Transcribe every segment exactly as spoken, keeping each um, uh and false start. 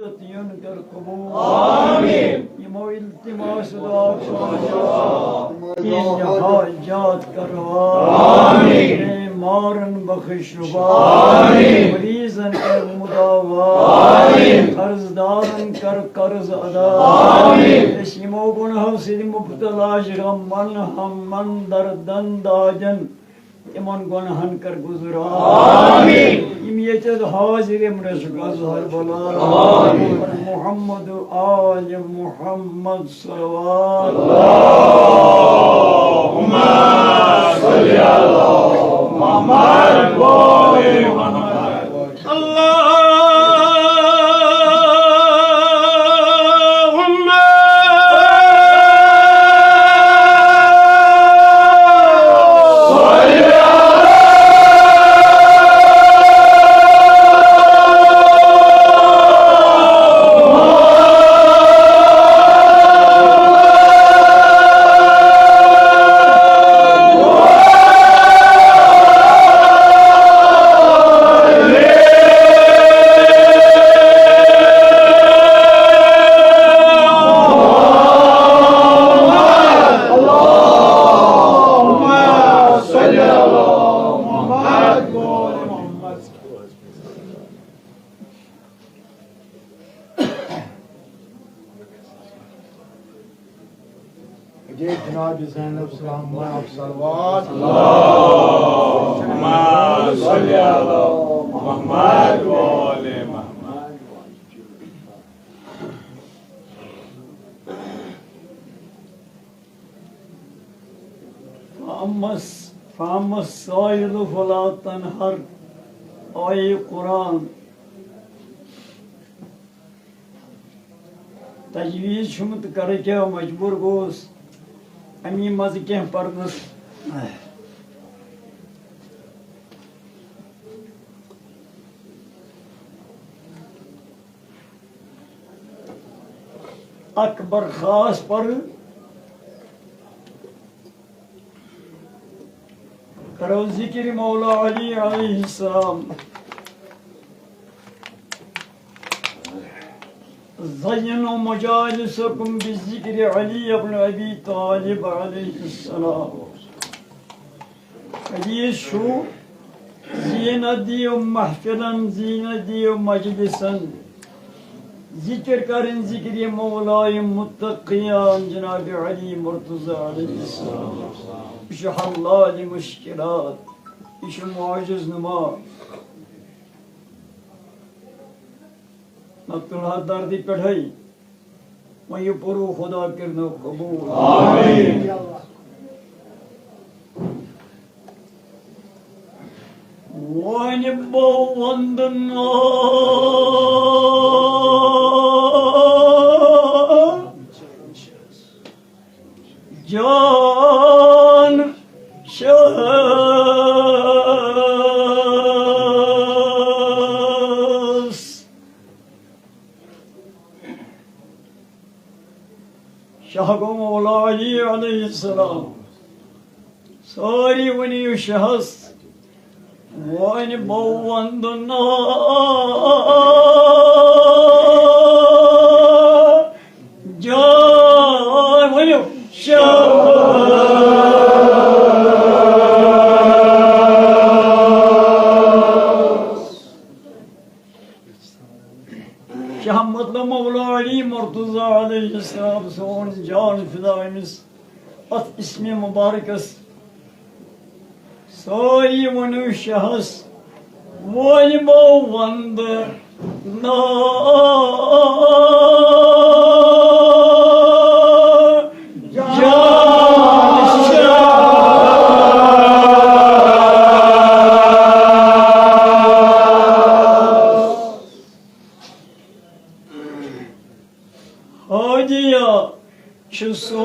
یُن کر قبول۔ آمین۔ یِمو التماس دعا کٔرمٕژ، تِہنٛدۍ حاجات کر روا۔ آمین۔ بیمارن بخش شفا۔ آمین۔ مریضن کر مداوا۔ آمین۔ قرض دارن کر قرض ادا۔ آمین۔ أسۍ یِمو گۄناہو سۭتۍ مبتلا چھِ، غمن، ہمن، دردن، دادن، تِمن گۄناہن کر گُزران۔ آمین۔ یِم ییٚتہِ حاضر، یِم رزق اظہر بلا۔ آمین۔ محمد آل محمد صلوات۔ اللهم صل على محمد وآل محمد۔ اللهم صل على جی جناب زینب سلام صلوات۔ اللهم صل على محمد وآل محمد۔ فأما الس-، فأما السائل فلا تنهر۔ آیہِ قرآن۔ تجویز چھُم تہٕ کرٕ کیٛاہ، مجبوٗر گوس اَمی منٛزٕ کینٛہہ پرنَس۔ اکھ بر خاص پرٕ۔ کرو ذکر مولا علی علیہ السلام۔ زینوا مجالسکم بذکر علی ابن ابی طالب علیہ السلام۔ حدیث چھُ، زینت دِیِو محفلن، زینت دِیِو مجلسن۔ ذکر کرن ذکر مولای متقیان جناب علی مرتضی علیہ السلام۔ یہِ چھُ حلال مشکلات، یہِ چھُ معجز نما۔ نہ تُلہٕ ہا دردِ پٮ۪ٹھَے، وۄنۍ یہِ پوٚرُو خدا کٔرِنو قبوٗل۔ آمین۔ وۄنۍ بہٕ وندٕ ناو جان شہس۔ شاہ گوٚو مولا علی علیہ السلام۔ سٲری ؤنِو شاہس، وۄنۍ بہٕ وندٕ ناو جان، ؤنِو شاہ۔ شاہ مطلب مولا علی مرتضی علیہ السلام، سون جان فدا أمِس اتھ اسمِ مبارکس۔ سٲری ؤنِو شاہس، وۄنۍ بہٕ وندٕ ناو جان شاہ۔ ہادیہ چھُ سوے۔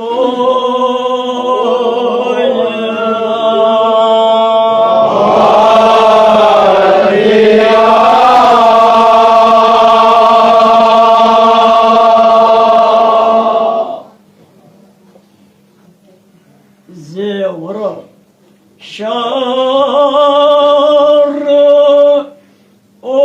زیور شار او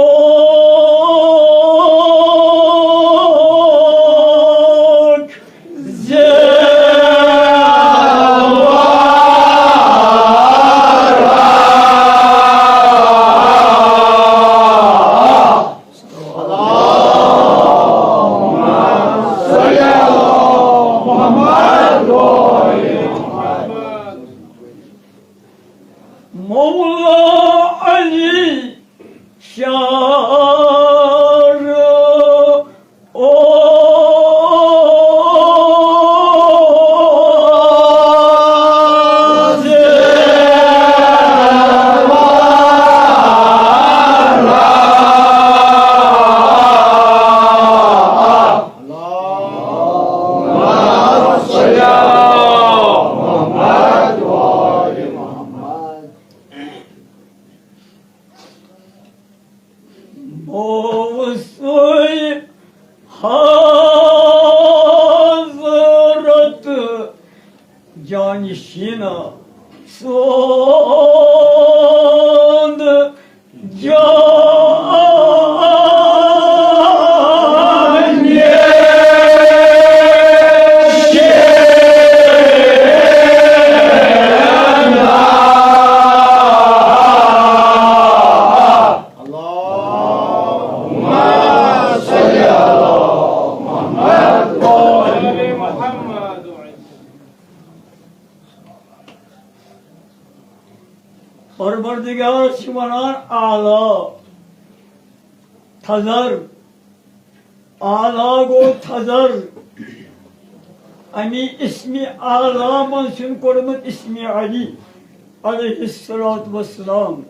حضرت جانشینہ سُنٛد جان پروردگار چھُ وَنان اعلیٰ، تھزر، اعلیٰ گوٚو تھزر۔ اَمی اسمِ اعلیٰ منٛز چھُن کوٚڑمُت اسمِ علی علیہ الصلوۃ والسلام۔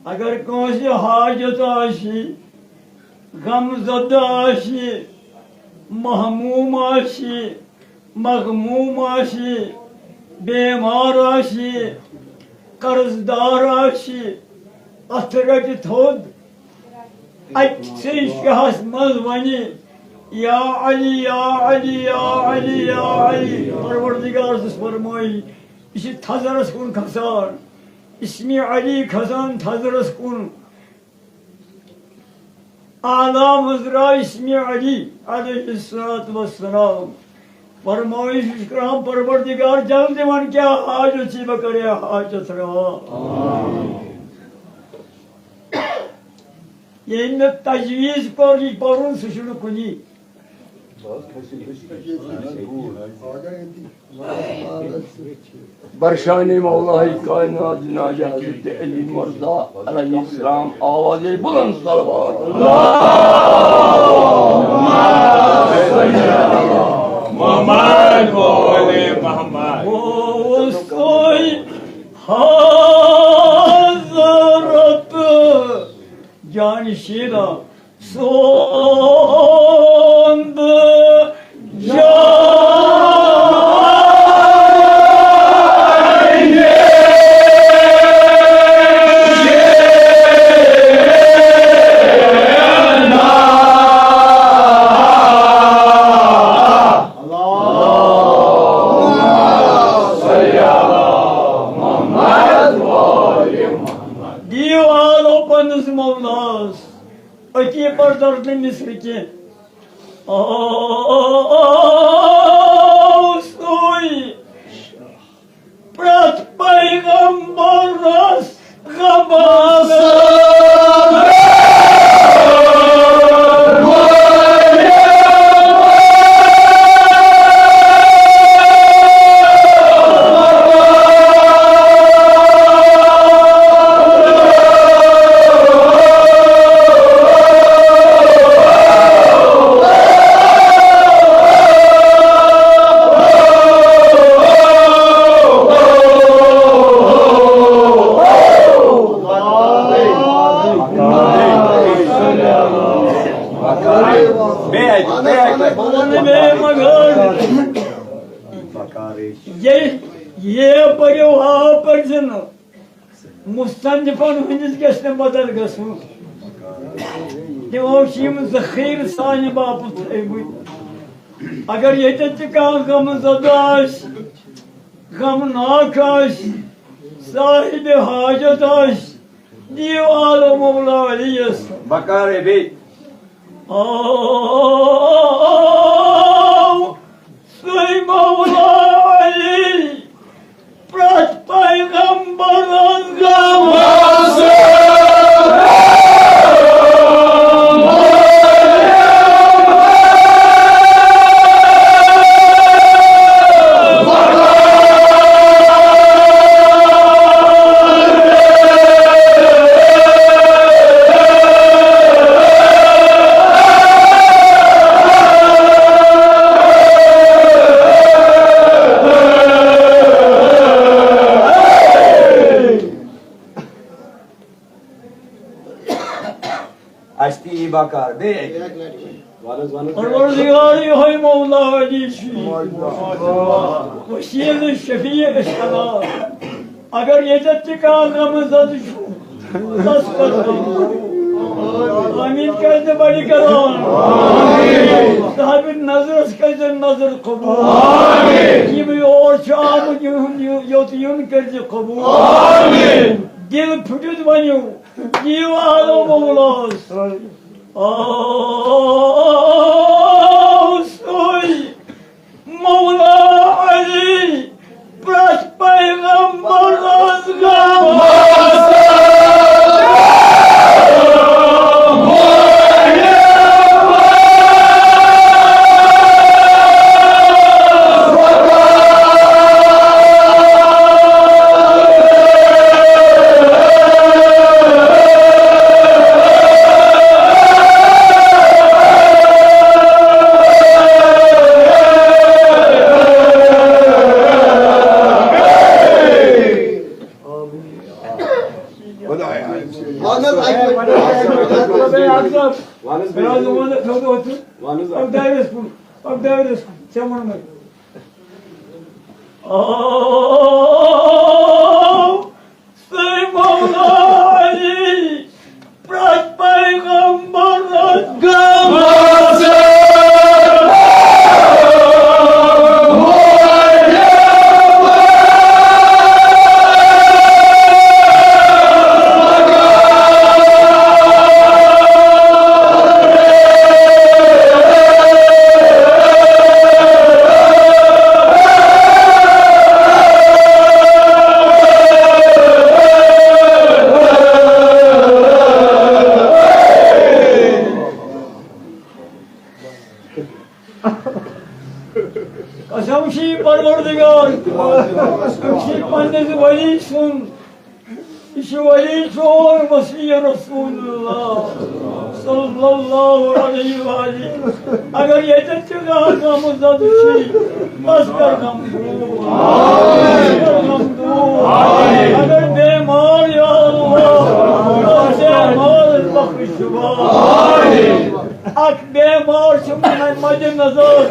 اگر کٲنٛسہِ حاجت آسہِ، غم زدہ آسہِ، مہموم آسہِ، مغموم آسہِ، بیمار آسہِ، قرض دار آسہِ، اَتھٕ رَٹہِ تھوٚد، اَکہِ سٕے شاہَس منٛز وَنہِ، یا علی، یا علی، یا علی، یا علی۔ پروردگار چھُس فرمٲیی، یہِ چھِ تھزرَس کُن کھسان، اسمِ علی کھسان تھزرَس کُن۔ اعلیٰ منٛز درٛاو اسمِ علی علیہ الصلوۃ والسلام۔ فرمٲیِش چھُس کران، پروردگار، جلدی وَن، کیٛاہ حاجت چھِ، بہٕ کَرٕ یہِ حاجت روا۔ ییٚمۍ مےٚ تجویٖز کوٚر یہِ پَرُن، سُہ چھُنہٕ کُنی۔ برشان مولا کائنات جناب حضرت علی مرضی علیہ السلام آواز بلند صلوات۔ محمد و آل محمد۔ اوس کوئی حضرت جانشینہ سُنٛد جان۔ دِیِو آلو پننِس مولاہَس۔ أتی پَتہٕ دَرد مِصر کہِ۔ آو سُے پرٛٮ۪تھ پیغمبرَس غمَس۔ یے، یے پٔرِو، ہا پٔرۍزِ نہٕ۔ مُصنِفَن ہٕنٛدِس گژھِ نہٕ بدل گژھُن۔ تِمو چھِ یِم ذخیٖرٕ سانہِ باپتھ تھٲومٕتۍ۔ اگر ییٚتٮ۪تھ تہِ کانٛہہ غمہٕ زدٕ آسہِ، غمناک آسہِ، صاحبِ حاجت آسہِ، دِیِو آلو مولا علیَس۔ بکارے بیٚیہِ۔ آو سُے مولا علی، پرٛٮ۪تھ پیغمبرَس غمَس۔ اَسہِ تہِ یی بکار بیٚیہِ اَکہِ لَٹہِ۔ وَن حظ، وَن حظ۔ پروردگار، یِہوٚے مولا علی چھُ۔ وسیلہٕ شفیع اِسلام۔ اگر ییٚتٮ۪تھ تہِ کانٛہہ غمہٕ زدٕ چھُ، تَس پٮ۪ٹھ غم۔ کران۔ صاحب نظرس کٔرۍزِ نظر قبول۔ یہِ یور چھُ آمُت، یِہُنٛد یہِ، یوٚت یُن کٔرۍزِ قبول۔ دِل پھُٹِتھ ؤنِو، دِیِو آلو مولاس۔ آو سُے مولا علی، پرٛٮ۪تھ پیغمبرس غم۔ وَن حظ بیٚیہِ۔ وَن حظ۔ وَن حظ۔ وَن حظ۔ اَکھ دۄہ ٲسۍ کُن، اَکھ دۄہ ٲسۍ کُن، ژےٚ ووٚنمَے۔ آو سُے مولا علی، پرٛٮ۪تھ پیغمبرس غم۔ قسم چھِ پروردگار، أمۍ چھِ پننِس ولی سُنٛد، یہِ چھُ ولی چون وصی رسول اللہ صلی اللہ علیہ وآلہ۔ اگر ییٚتٮ۪تھ تہِ کانٛہہ غمہٕ زدٕ چھُے، تس کر غم دوٗر، تس کر غم دوٗر۔ اگر بیمار یا اللہ، تس بیمار بخش شفا۔ اکھ بیمار چھُ مےٚ مدِ نظر،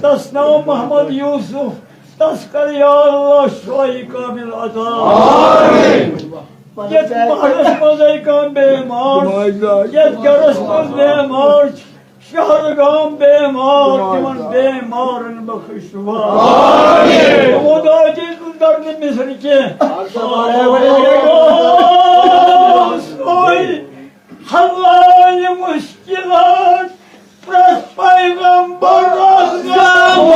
تس ناو محمد یوسف، تس کر یا اللہ شفای کامل عطا۔ یتھ محلس منٛز کانٛہہ بیمار، یتھ گرس منٛز بیمار چھُ، شہر گام بیمار، تِمن بیمارن بخش شفا۔ خدا جی تُہۍ در نہٕ مصر کینٛہہ۔ سوے حل مشکلات، پرٛٮ۪تھ پیغمبرس غم۔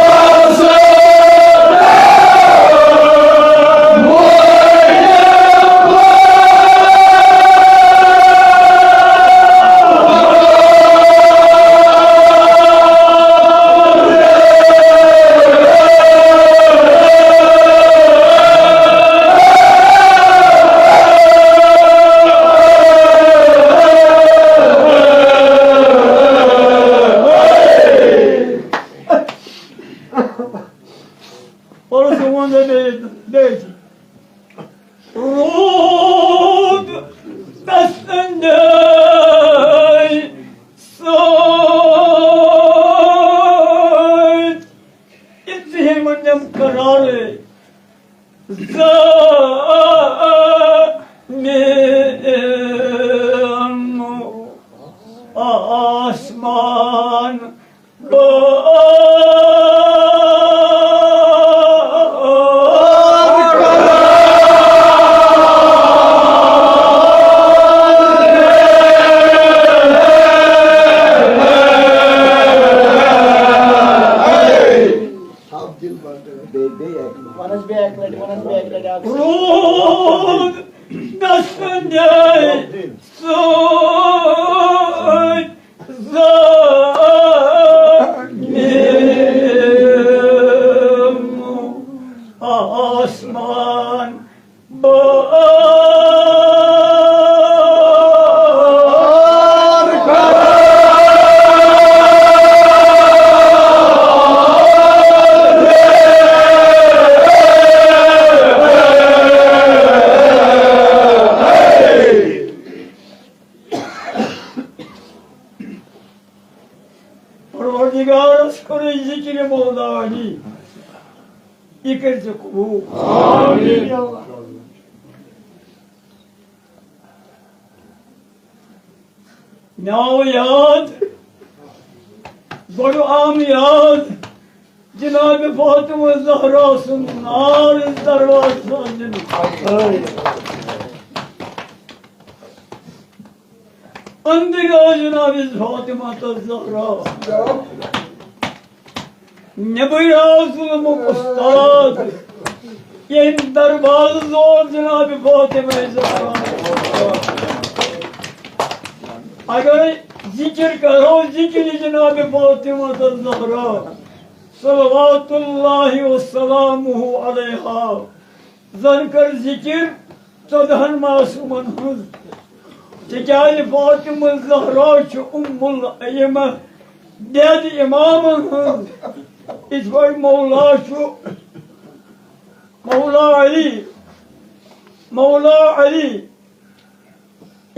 پرُس ووٚن مےٚ بیٚیہِ، بیٚیہِ تہِ۔ روٗد دستن دٲے سۭتۍ، یہِ ژِہِر وۄنۍ دِم قرارے۔ زمین آسمان روٗد دستن دٲے سۭتۍ زمین آسمان بار پروردگارس کوٚر ذکر مولا علی، یہِ کٔرۍ زِ قبول۔ آمین۔ مےٚ آو یاد، بڑو عام یاد جناب فاطمہ زہرا سُنٛد نار دروازٕ سان دِنہٕ۔ أنٛدرۍ ٲس جناب فاطمہ تہٕ زہرا۔ نیٚبرۍ آو ظُلمُک اُستاد، ییٚمۍ دروازٕ زور جناب فاطمہ زہرا۔ اگر ذکر کرو، ذکر جناب فاطمہ الزہرا صلوات اللہ وسلامہ علیہا، زن کر ذکر ژۄدہن معصومن ہٕنٛز، تِکیازِ فاطمہ الزہرا چھِ ام الائمہ، دید امامن ہٕنٛز۔ یِتھ پٲٹھۍ مولا چھُ مولا علی، مولا علی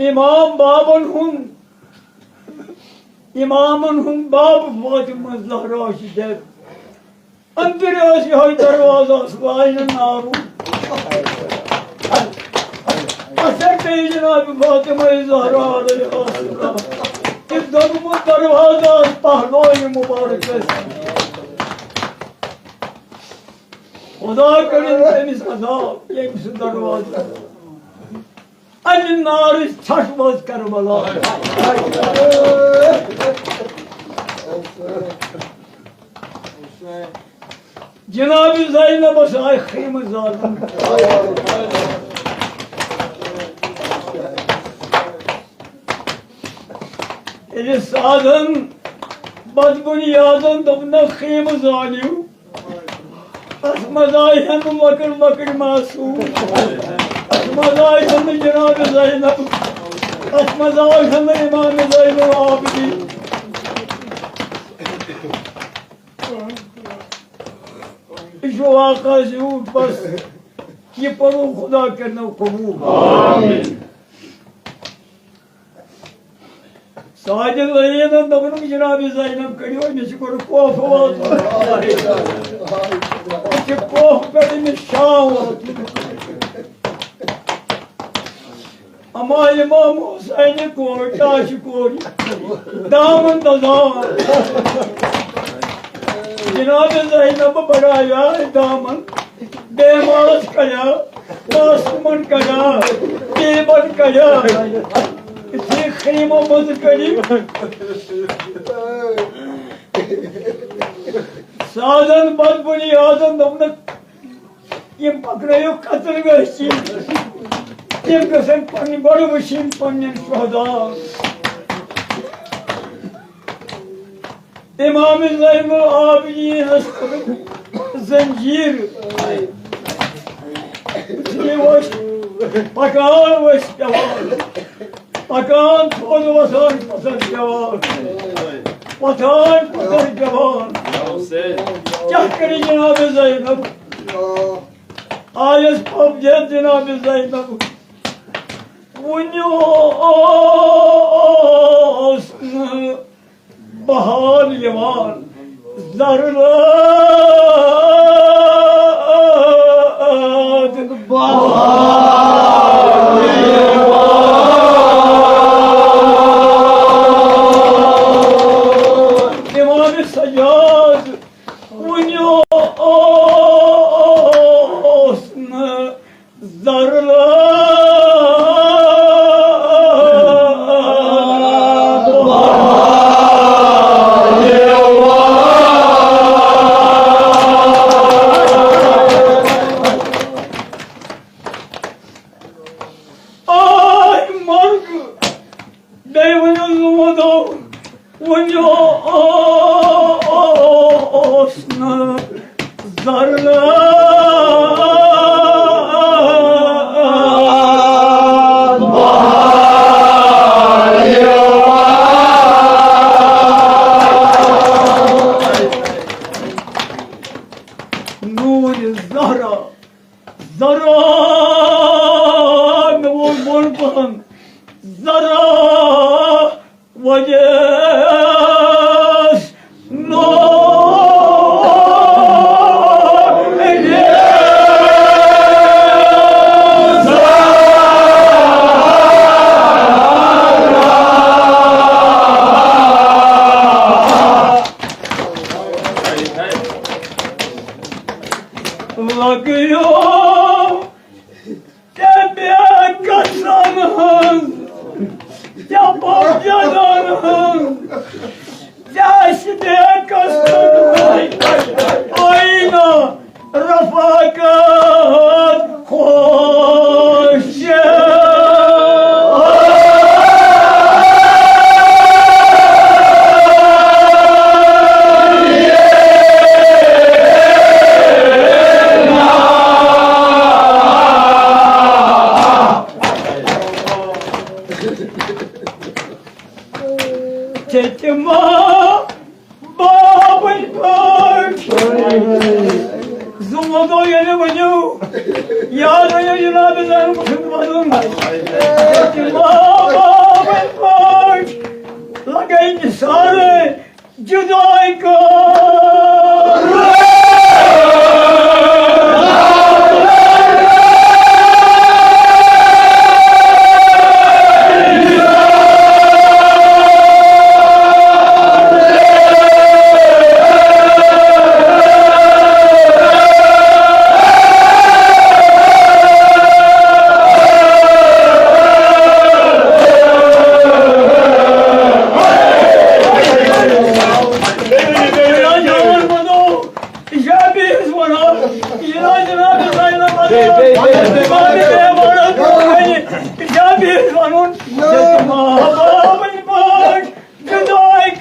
امام بابن ہُنٛد، امامن ہُنٛد باب فاطمہ زہرا چھِ دید۔ أنٛدرۍ ٲس یِہوٚے دروازٕ، ٲس واینہٕ نارُن۔ اثر پیٚیہِ جناب فاطمہ زہرا علیہا السلام۔ تہٕ دوٚیمُک دروازٕ ٲس پہلوانہِ مُبارک ٲسۍ۔ خدا کٔرِن تٔمِس عذاب، ییٚمۍ سُہ دروازٕ۔ اَمہِ نارٕچ ژھٹھ وٲژ کربلا۔ جناب زینبس آیہِ خیمہٕ زالنہٕ۔ ییٚلہِ سادن بدبُنیادن دوٚپنَکھ، خیمہٕ زٲلِو، اَتھ منٛز آے ہٮ۪نہٕ لۄکٕٹۍ لۄکٕٹۍ معصوم، اَتھ منٛز آے ہٮ۪نہٕ جناب زینب، اَتھ منٛز آے ہٮ۪نہٕ امام زین العابدین۔ یہِ چھُ واقعہ زیوٗٹھ، بس یہِ پَرُن خدا کٔرِنو قبوٗل۔ آمین۔ ساجد لٲگِن دوٚپُن، جناب زینب کٔرِو، أمِس چھُ گۄڈٕ کوفہٕ واتُن۔ أمِس چھُ کوفہٕ پٮ۪ٹھ أمِس شام واتُن۔ اما امام حسین کور، ٹاش کور، دامن دزان۔ جناب زینب بڑایا دامن، بیمارس کڑیا، معصومن کڑیا، غریبن کڑیا۔ یُتھُے خیمو منٛز کڑی، سادن بدبُنیادن دوٚپنکھ، یِم پکنٲیِو قتل گٔژھۍ، یِم گژھن پنٕنۍ گۄڈٕ وٕچھِنۍ پنٕنٮ۪ن شہداہن۔ امام زین العابدینس کوٚرُکھ زنجیر۔ یہِ ؤسۍ پکان، ؤسۍ پٮ۪وان، پکان تھوٚد وۄتھان پتھر پٮ۪وان، وۄتھان پتھر پٮ۪وان۔ کیٛاہ کرِ جناب زینب؟ آیس پھۄپھ دِتھ جناب زینب۔ وُنہِ اوس نہٕ بہار یِوان، زرٕ لٲد بہار یِوان۔ امام سجاد وُنہِ اوس نہٕ زرٕ لٲد بہار یِوان۔ آے مرگ، بیٚیہِ ؤنِو زوٗ دو، وُنہِ اوس نہٕ زرٕ نوٗرِ زہرا، زہرا، مےٚ ووٚن بۄن پہن، زہرا، وجس نو پنجابن ہُنٛد جاسہِ دے قسم آیینہ رفاقت خوش۔ چیٚتہِ ما بابٕنۍ پٲٹھۍ۔ زُمہٕ دۄہ ییٚلہِ ؤنِو، یاد ؤنِو جناب زینب سُنٛد وَنُن۔ چیٚتہِ ما بابٕنۍ پٲٹھۍ لگے نثارے جدائی کا۔ یہِ چھا بیٚیِس وَنان؟ یہِ چھا جناب زینب وَنان؟ بیٚیہِ، بیٚیہِ، بیٚیہِ۔ یہِ چھا بیٚیِس وَنُن؟ محبوبٕنۍ پٲٹھۍ جدائی کر۔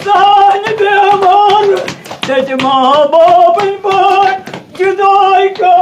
سانہِ بیمار، تتہِ ما بابٕنۍ پٲٹھۍ جدائی کر۔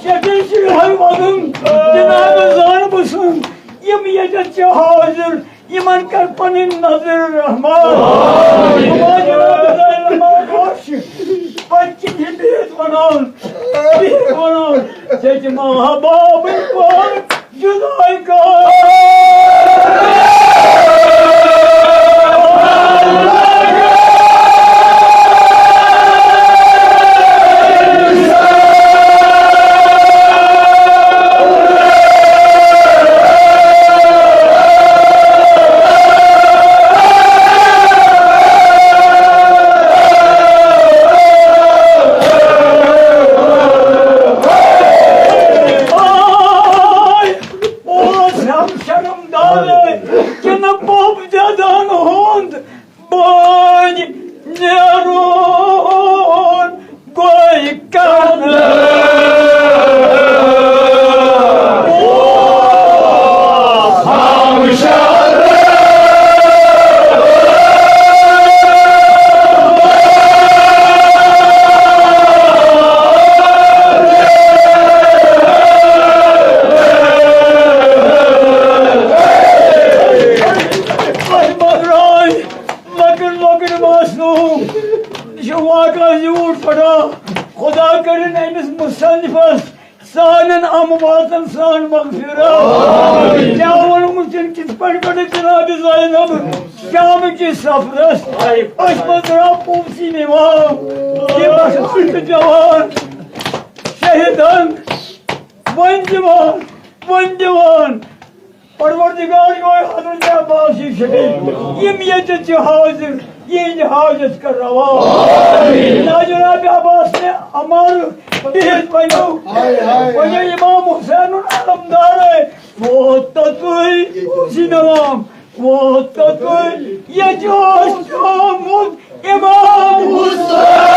شیخ شیرازی وَنُن، جناب زینب سُنٛد، یِم ییٚتٮ۪تھ چھِ حٲضِر، یِمن کر پنٕنۍ نظر رحمت۔ آمین۔ پتہٕ چھِ یہِ بِہِتھ وَنان، بِہِتھ وَنان، ژےٚ تہِ ما بابٕنۍ پٲٹھۍ جدائی کر۔ اوس ہم شرم دارے، کِنہٕ پوٚپ دٮ۪دن ہُنٛد بٲج نیرُن گوٚے کَتھ۔ لۄکٕٹۍ لۄکٕٹۍ معصوم، یہِ چھُ واقعہ زیوٗٹھ پَران۔ خۄدا کٔرِن أمِس مُصنِفَس سانٮ۪ن اَمواتَن سان مغفرت۔ کیٛاہ وَنہٕ وٕنکٮ۪ن کِتھ پٲٹھۍ کٔڑٕکھ جناب زینب شام کِس سفرَس؟ أسۍ منٛز درٛاو پوٚپسٕے نِوان۔ یہِ بَس چھُ جوان شہیدَن وۄنۍ دِوان، وۄنۍ دِوان۔ پروردگار یوے حضرت عباس شفیع، یِم ییٚتہِ چھِ حاضر، یِہنٛدِ حاجت کر روا۔ یا جناب عباس نے امر بِہِتھ ؤنِو، ؤنِو امام حسین علمدار، ووت توٚتُے حسین امام، ووت توٚتُے، ییٚتہِ اوس آمُت امام حسین۔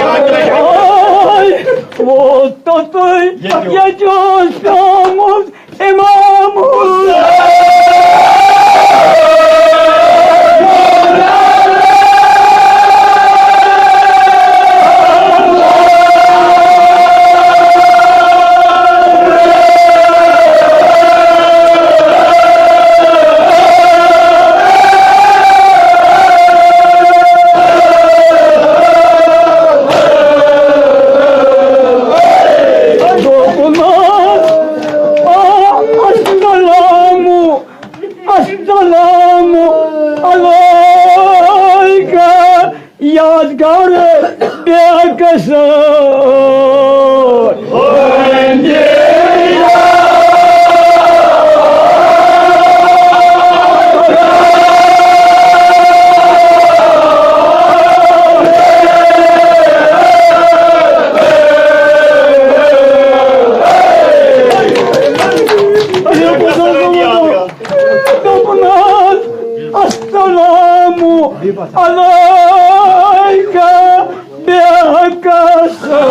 آے، ووت توٚتُے، ییٚتہِ اوس پیومُت امام حسین۔ دوٚپمَس، آ، السلام، السلام علیکہ، یادگار بے کسر۔ دوٚپُن حظ، السلام علیکہ بے کسر۔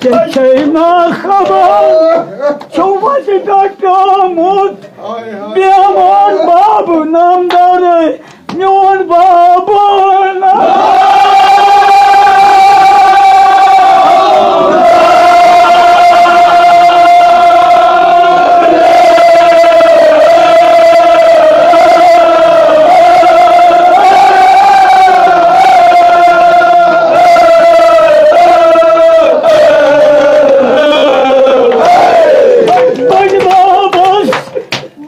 ژےٚ چھے نا خبر، چھُ وتہِ پٮ۪ٹھ پیومُت بیمار بابہٕ نامدارے، میون بابہٕ نا۔ بٔڑِ بابس،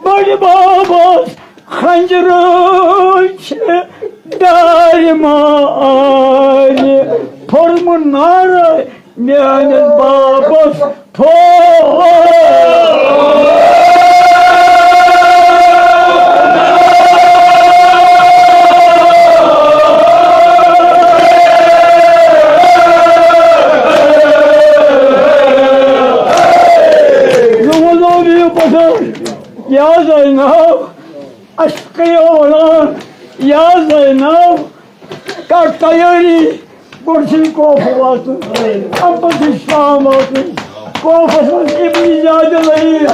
بٔڑِ بابس خنجرٕچ ڈارِ مارِ، پھوٚرمُت نارٕ میٲنِس بابس پھوٚر۔ یا زینب، اَسہِ کٔرِو وَنان، یا زینب، کر تیٲری، گۄڈٕ چھُ کوفہٕ واتُن، اَمہِ پتہٕ چھُ شام واتُن۔ کوفس منٛز ابن زیادٕ لٔگۍ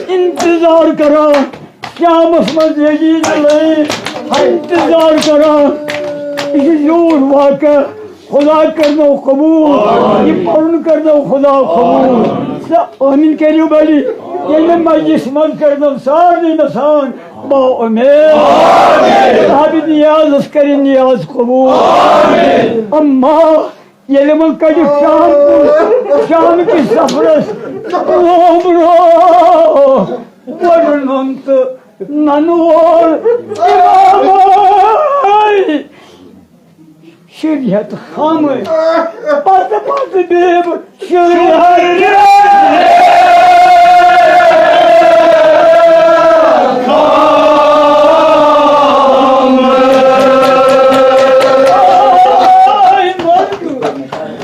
انتظار کران، شامس منٛز یزید لٔگۍ انتظار کران۔ یہِ چھُ زیوٗٹھ واقعہ۔ خدا کرنو قبول، یہِ پرُن کرنو خدا قبول۔ تہٕ آمین کٔرِو بٔڑی۔ ییٚلہِ مےٚ مجلس منٛز کرنو سارنٕے نسان با امید۔ صاحب نیازس کرِ نیاز قبول۔ اما ییٚلہِ وۄنۍ کٔڑِکھ شام کُن، شام کِس سفرس برونٛہہ برونٛہہ وۄرُن تہٕ ننہٕ وول امامے۔ شریعت خامٕے۔ پتہٕ پتہٕ بیب شریعت۔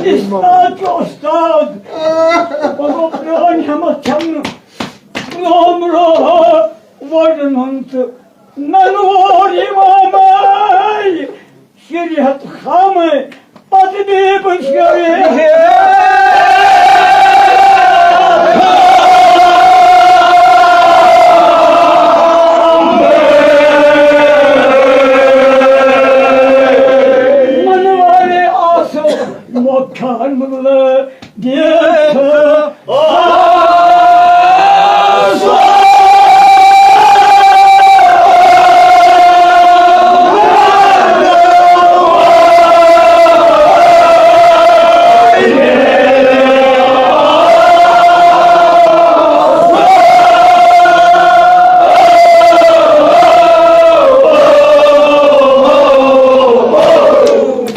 استاد چھُ استاد۔ پرٛٲنۍ ہٮ۪متھ چھَم نہٕ۔ برٛونٛہہ برٛونٛہہ وۄرُن تہٕ ننہٕ وول امامے۔ شریعت خامے، پتہٕ بیب شریعت۔ من والے آسو مکھن ملے۔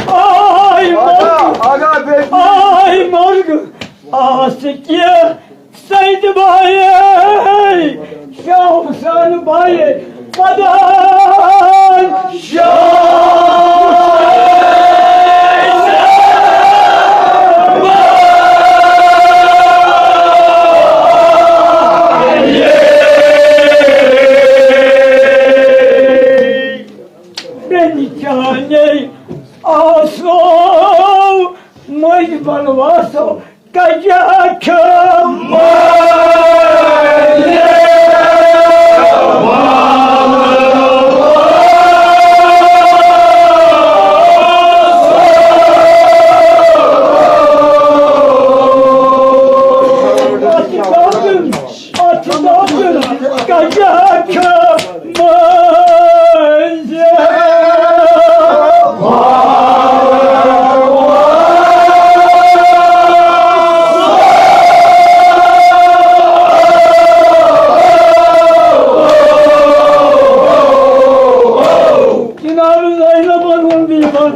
آے مرگ! آے مرگ! آسو مٔنٛزۍ بلواسو کجا کھیوٚو۔ اَتھ چھِ دَگ، اَتھ چھِ دَگ، کجا کھیوٚو۔ جناب زینبن ووٚن بیبن،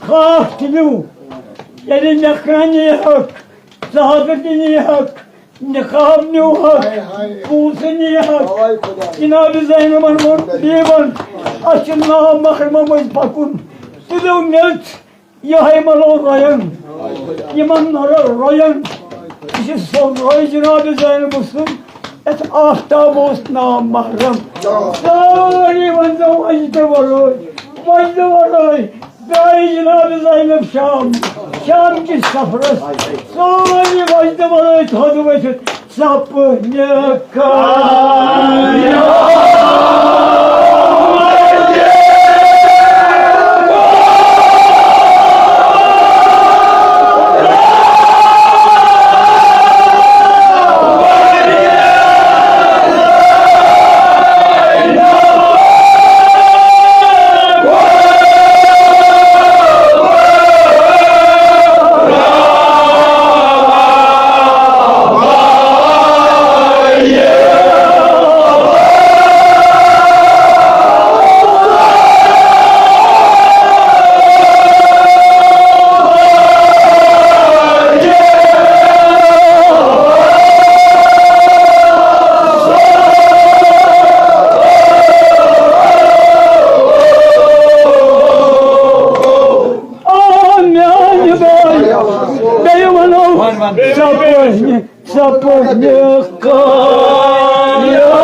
خاک تُلِو، ییٚلہِ مےٚ کانہِ ہیوٚک، زٕ ہتھ تہِ نیہَکھ، نقاب نیوٗہَکھ، ہاے، ہاے۔ پونٛسہٕ نیہَکھ۔ ہاے خۄدا۔ جناب زینبن ووٚن بیبن، اَسہِ چھُ نامحرمو مٔنٛزۍ پَکُن۔ تُلِو میٚژ، یِہوٚے مَلو رۄیَن۔ یِمَن مَلو رۄیَن۔ یہِ چھِ سۄ رۄے جناب زینبہٕ سٕنٛز، یَتھ آفتاب اوس نامحرم۔ سٲری ؤنۍزیو وۄنۍ تہِ وَرٲے، وۄنۍ تہِ وَرٲے۔ درٛایہِ جناب زینب شام، شام کِس سفرس۔ سٲری وۄزدٕ ورٲے تھوٚد ؤتھِتھ سپنہِ کامیاب۔ آ، میانہِ بایہِ، بیٚیہِ وَنو، سپنہِ، سپنہِ کامیاب۔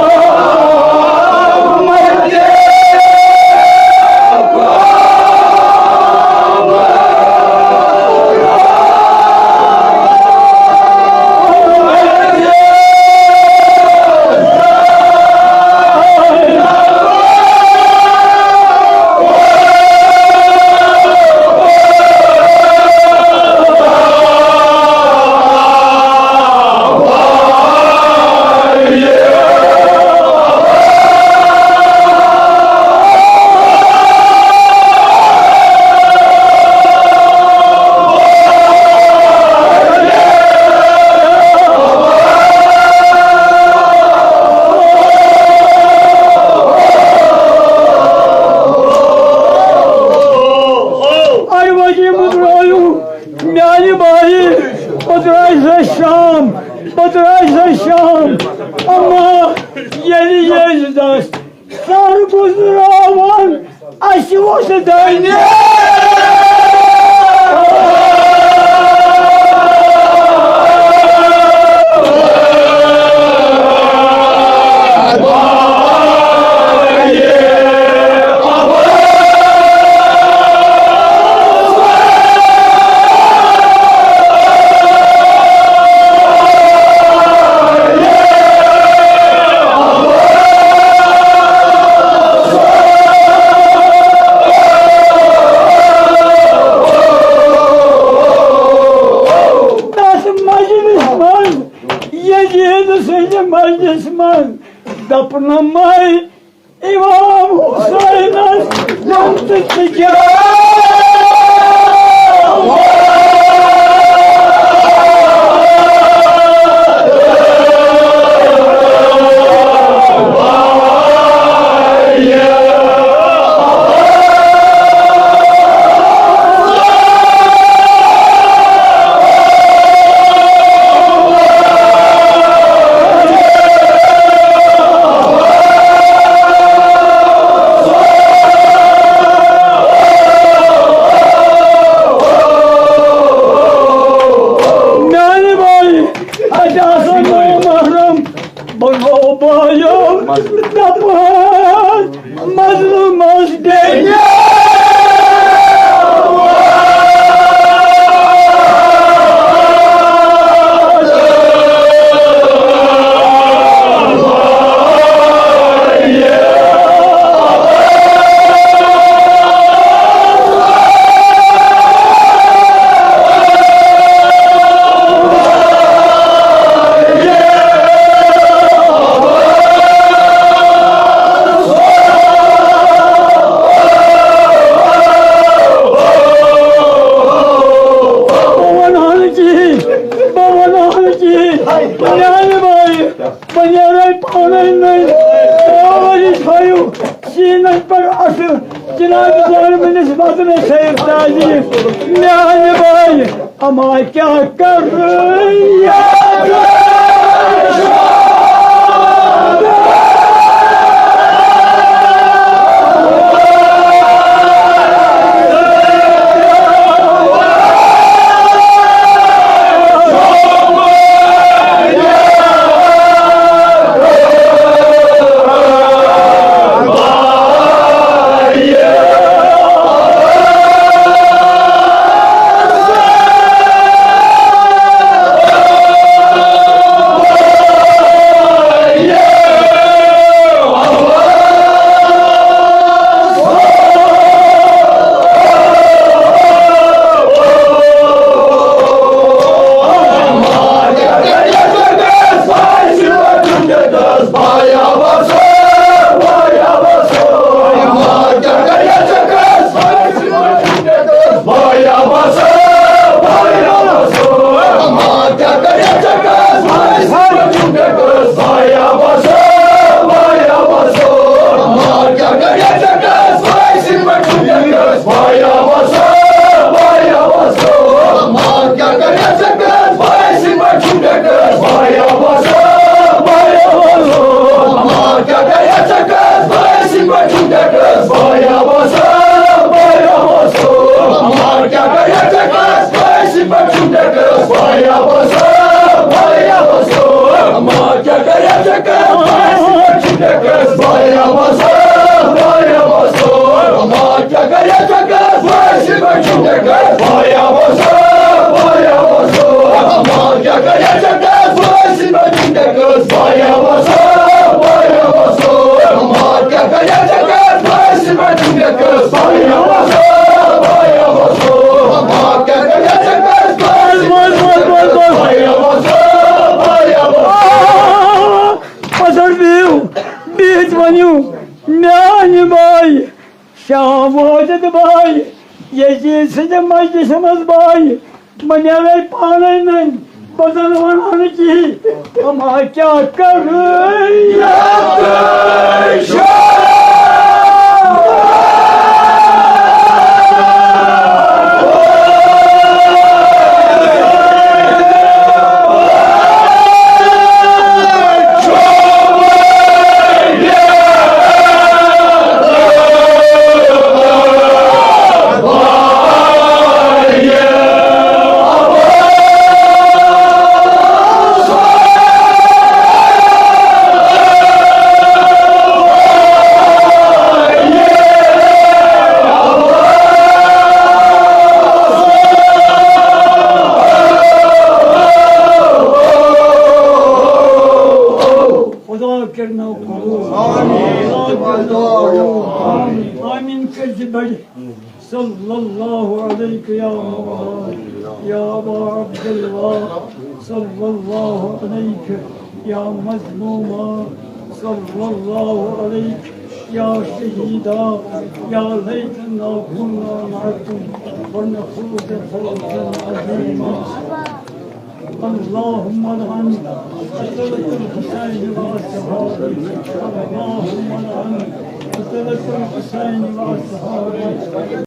اَڑٕ وَجہِ مٔدرٲیِو میٛانہِ بایہِ، پٔتراے سۄ شام، پٔتراے سۄ شام۔ اما ییٚلہِ ییٚلہِ دَس سر گُزراوان اَسہِ اوس دانہِ۔ تَتھ مجلس منٛز، یزید سٕنٛدِ مجلس منٛز، دپنہٕ مَے امام حسینس یِم تہِ تِکیٛازِ۔ سیٖنَن پٮ۪ٹھ اَصٕل جناب جانمٲنِس وطنَس خیر تعظیٖم۔ میٛانہِ بایہِ اما کیٛاہ کَرٕ؟ پتھر بِہِو، بِہِتھ ؤنِو، میٛانہِ بایہِ، شام وٲتِتھ بایہِ، یزید سٕنٛدِ مجلسہِ منٛز بایہِ، بہٕ نیرے پانے نٔنۍ، بہٕ زن ونہٕ نہٕ کِہی، اما کیٛاہ کرٕ؟ خدا کرنو قبول۔ آمین۔ خدا کرنو قبول۔ آمین۔ آمین کٔرزِ بڑِ۔ صلی اللہ علیک یا مولا یا ابا عبداللہ، صلی اللہ علیک یا مظلوما، صلی اللہ علیک یا شہیدا، یا لیتنا کنا معکم فنفوز فوزا عظیما۔ اللهم العن قتلة الحسين وأصحابه۔ اللهم العن قتلة الحسين وأصحابه۔